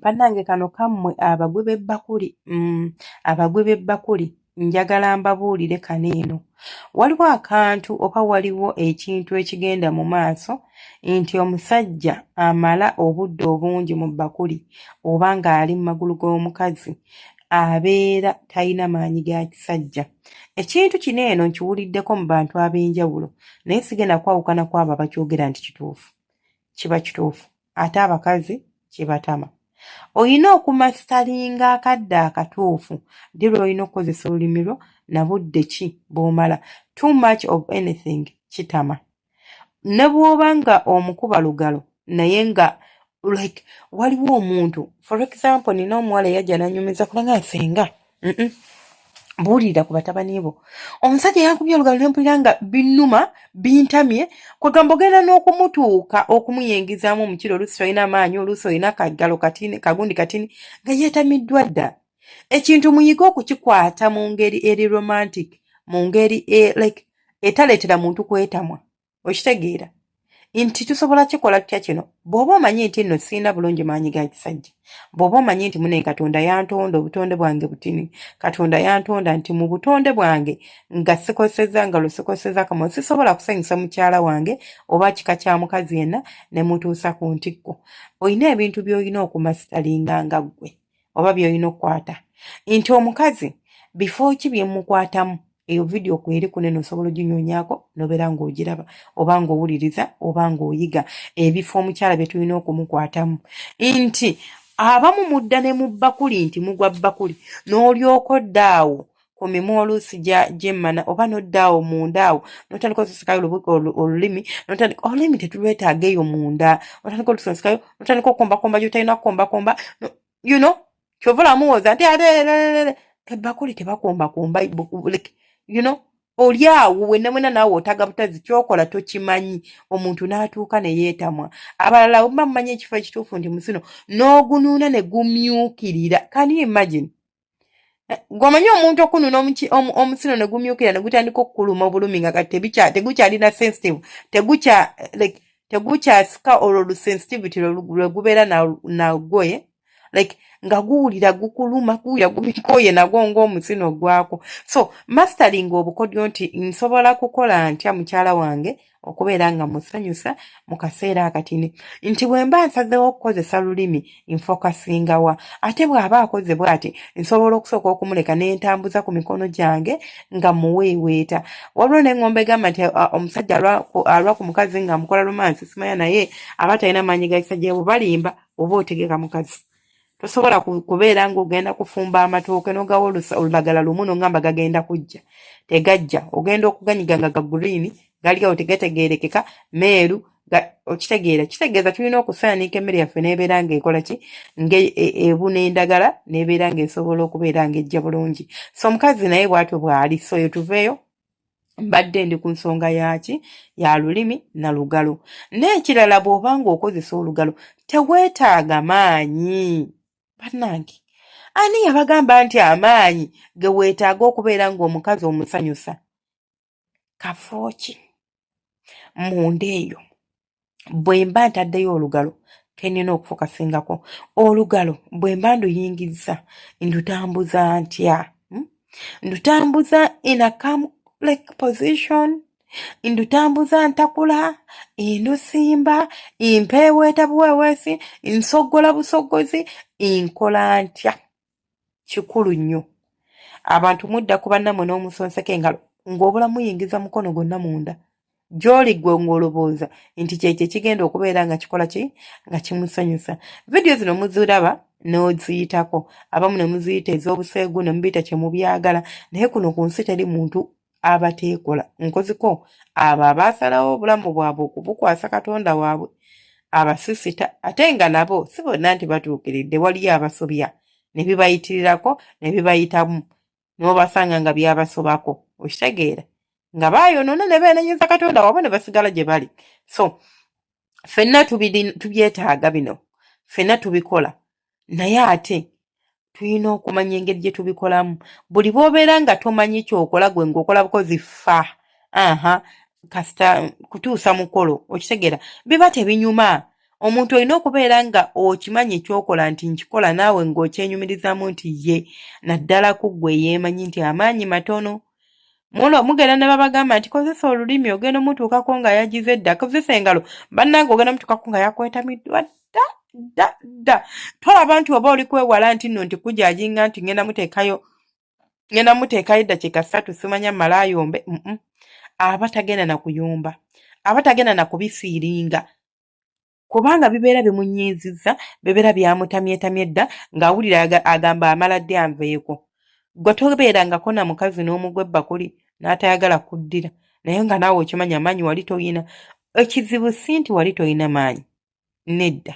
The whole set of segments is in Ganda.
Bannange, kano kammwe abagwi b'ebbakuli, abagwi b'ebbakuli, njagala mbabuulire kano eno. Waliwo akantu oba waliwo ekintu ekigenda mu maaso nti omusajja amala obudde obungi mu bbakuli oba ng'ali mu magulu g'omukazi abeera talina maanyi ga kisajja. Ekintu kino eno nkiwuliddeko mu bantu ab'enjawulo, naye sigenda kwawukana ku abo abakyogera nti kituufu. Kiba kituufu, ate abakazi kibatama. Olina okumasteringa akadde akatuufu ddi lw'olina okukozesa olulimi lwo na budde ki bw'omala. Too much of anything kitama. Ne bw'oba nga omukuba lugalo, naye nga like waliwo omuntu, for example, nina omuwala eyajja n'annyumiza kubanga nsenga buulirira ku batabani bo, omusajja yankubye olugalo ne mpulira nga binnuma, bintamye. Kwegamba ogenda n'okumutuuka okumuyingizaamu omukira, oluusi tolina maanyi, oluusi olina kagalo katini, kagundi katini, nga yeetamiddwa dda. Ekintu muyige okukikwata mu ngeri eri romantic, mu ngeri like etaleetera muntu kwetamwa. Okitegeera nti tusobola kikola tutya kino? Bw'oba omanyi nti nno sirina bulungi maanyi ga kisajja, bw'oba omanyi nti mune Katonda yantonda, obutonde bwange butini, Katonda yantonda nti mu butonde bwange nga sikozesezza ngalo, sikozesezza kamwa, sisobola kusanyusa mukyala wange oba kika kya mukazi yenna ne mutuusa ku ntikko, olina ebintu by'olina okumasteringa nga ggwe oba by'olina okukwata nti omukazi bifo ki bye mukwatamu. Eyo vidiyo kweri kunene, osobola oginyonyaako nobeera ng'ogiraba oba ng'owuliriza oba ng'oyiga ebifo omukyala bye tulina okumukwatamu, nti abamu mudda ne mu bbakuli, nti mugwa bbakuli n'olyoka odda awo ku mimwa oluusi gy'emmana, oba n'odda awo munda awo n'otandika otusikayo olulimi, n'otandika olulimi tetulwetaaga eyo munda, otandika olusonsekayo, n'otandika okukombakomba gy'otalina kukombakomba. Kyova olamuwoza nti ate ebbakuli tebakombakomba. Oli awo wenna mwena naawe otaga butazi, kyokola tokimanyi, omuntu n'atuuka ne yeetamwa. Abalala oba mumanyi ekifo ekituufu nti musino n'ogunuuna ne gumyukirira. Can you imagine? Ng'omanyi omuntu okunuuna omusino ne gumyukirira ne gutandika okukuluma obulumi, nga kati tegukyalina sensitive, tegukya like tegukyasika olwo lusensitivity lwe gubeera nagwo, like nga guwulira gukuluma, guwulira gubikooye nagwo ng'omusino gwako. So mastering obukodyo nti nsobola kukola ntya mukyala wange okubeera nga musanyusa mu kaseera akatini, nti bwe mba nsazeewo okukozesa lulimi, nfocusinga wa? Ate bw'aba akoze bw'ati, nsobola okusooka okumuleka ne ntambuza ku mikono gyange nga muweeweeta. Waliwo n'eŋŋombe egamba nti omusajja alwa ku mukazi nga amukola romance, simanya, naye aba talina maanyi ga kisajja. Bwe balimba. Oba otegeka mukazi, tosobola kubeera ng'ogenda kufumba amatooke n'ogawa olulagala lumu n'ongamba gagenda kujja. Tegajja. Ogenda okuganyiga nga ga green gali awo, tegategeerekeka, meeru. Okitegeera? Kitegeeza tulina okusaanika emmere yaffe n'ebeera ng'ekola ki, ng'ebuna endagala, n'ebeera ng'esobola okubeera ng'ejja bulungi. So omukazi naye bw'atyo bw'ali. So eyo tuveeyo, mbadde ndi ku nsonga yaki ya lulimi na lugalo. N'ekirala, bw'oba ng'okozesa olugalo teweetaaga maanyi. Bannange, ani yabagamba nti amaanyi ge weetaaga okubeera ng'omukazi omusanyusa? Kafo ki munda eyo? Bwe mba ntaddeyo olugalo, kenina okufocusingako olugalo, bwe mba nduyingizza, ndutambuza ntya? Ndutambuza in a calm like position, ndutambuza ntakula, ndusimba, mpeeweeta buweeweesi, nsoggola busoggozi, nkola ntya? Kikulu nnyo. Abantu mudda ku bannammwe n'omusonseka engalo ng'obula muyingiza mukono gwonna munda gy'oli ggwe, ng'olowooza nti kyekyo ekigenda okubeera nga kikola ki, nga kimusanyusa. Vidiyo zino muziraba n'oziyitako, abamu ne muziyita ez'obuseegu, ne mubiyita kye mubyagala, naye kuno ku nsi teri muntu abateekola nkoziko. Abo abaasalawo obulamu bwabwe okubukwasa Katonda waabwe, abasisita, ate nga nabo si bonna nti batuukiridde, waliyo abasobya ne bibayitirirako ne bibayitamu, n'obasanga nga byabasobako. Okitegeera nga baayonoona ne beenenyeza Katonda waabwe ne basigala gye bali. So ffenna tubyetaaga bino, ffenna tubikola, naye ate tulina okumanya engeri gye tubikolamu. Buli bw'obeera nga tomanyi kyokola, gwe ng'okola bukozi fa aha kasita kutuusa mukolo, okitegeera, biba tebinyuma. Omuntu olina okubeera nga okimanyi ekyokola nti nkikola naawe ng'okyenyumirizaamu nti ye, naddala ku ggwe eyeemanyi nti amaanyi matono. Muno mugenda ne babagamba nti kozesa olulimi, ogenda omutuukako nga yagize dda, kozesa engalo, bannange ogenda omutuukako nga yakwetamiddwa dda dda dda. Tolaba nti oba oli kwewala nti nno nti kujajinga nti ngenda muteekayo, ngenda muteekayo eddakiika ssatu simanya mmale ayombe. Aba tagenda na kuyomba, aba tagenda na kubifiiringa, kubanga bibeera bimunyiizizza, bibeera byamutamyetamye dda, ng'awulira agamba amala ddi anveeko. Ggwe tobeerangako na mukazi n'omugwa ebbakuli n'atayagala kuddira, naye nga naawe okimanyi amaanyi wali toyina. Ekizibu si nti wali toyina maanyi, nedda,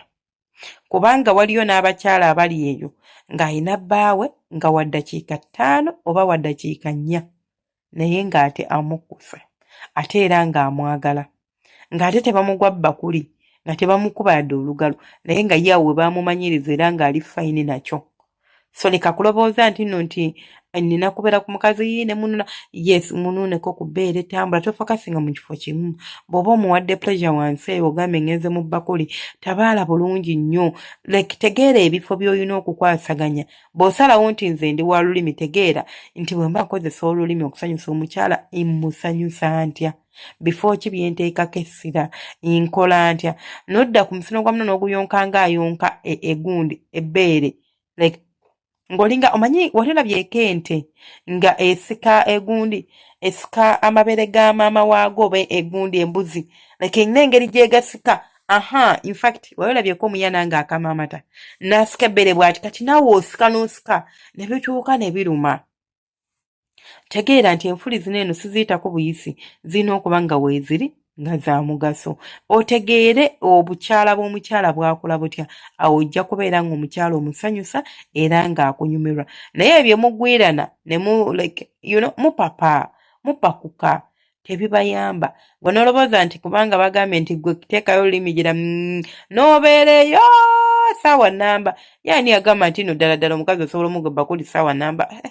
kubanga waliyo n'abakyala abali eyo ng'alina bbaawe nga wa ddakiika 5 oba wa ddakiika 4, naye ng'ate amukkuse, ate era ng'amwagala, ng'ate tebamugwa bbakuli, nga tebamukuba yadde olugalo, naye nga ye awo we baamumanyiriza era ng'ali fayini nakyo. So leka kulowooza nti nno nti nina kubeera ku mukazi ne mununa. Yes, munuuneko ku bbeere, tambula, tofokasinga mu kifo kimu. Bw'oba omuwadde pleasure wansi eyo, ogambye ngenze mu bbakuli, tabaala bulungi nnyo. Like tegeera ebifo by'olina okukwasaganya. Bw'osalawo nti nze ndi wa lulimi, tegeera nti bwe mba nkozesa olulimi okusanyusa omukyala, mmusanyusa ntya? Bifo ki bye nteekako essira? Nkola ntya? N'odda ku musono gwa muno n'oguyonka ng'ayonka egundi ebbeere, like ng'olinga omanyi wali olabyeko ente nga esika egundi, esika amabeere ga maama waago, oba egundi embuzi, like erina engeri gy'egasika. Aha, in fact wali olabyeko omuyana ng'akama amata n'asika ebbeere bw'ati? Kati naawe osika n'osika ne bituuka ne biruma. Tegeera nti enfuli zino eno siziyitako buyisi, zirina okuba nga weeziri nga za mugaso. Otegeere obukyala bw'omukyala bwakula butya, awo ojja kubeera ng'omukyala omusanyusa era ng'akunyumirwa. Naye ebyo mugwirana ne mu like you know, mupapa mupakuka, tebibayamba. Gwe n'olowooza nti kubanga bagambye nti gwe teekayo olulimi gira n'obeereyo saawa namba, yaani yagamba nti no ddala ddala omukazi osobola omuga ebbakuli saawa namba?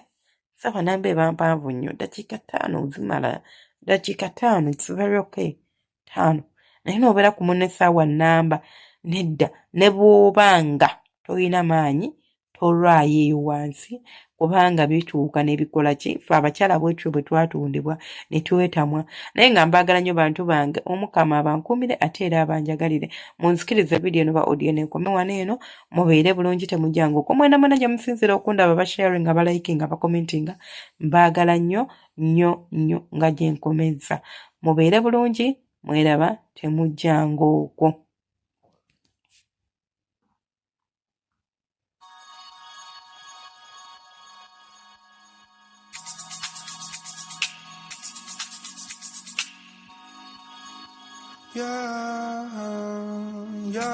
Saawa namba eba mpanvu nnyo. Dakiika 5 zimala, dakiika 5, it's very okay, 5. Naye n'obeera ku munne saawa namba, nedda. Ne bw'oba nga toyina maanyi, tolwayo eyo wansi, kubanga bituuka n'ebikola ki. Ffe abakyala bwetyo bwe twatondebwa ne twetamwa. Naye nga mbaagala nnyo bantu bange, Omukama abankuumire ate era abanjagalire. Munzikirize vidiyo eno ba audio eno ekome wano eno. Mubeere bulungi, temujjanga okwo mwena mwena gye musinziira okundaba, basharinga, balikinga, bakomentinga. Mbaagala nnyo nnyo nnyo nga gye nkomezza. Mubeere bulungi, mweraba, temujjanga okwo. Yeah, yeah.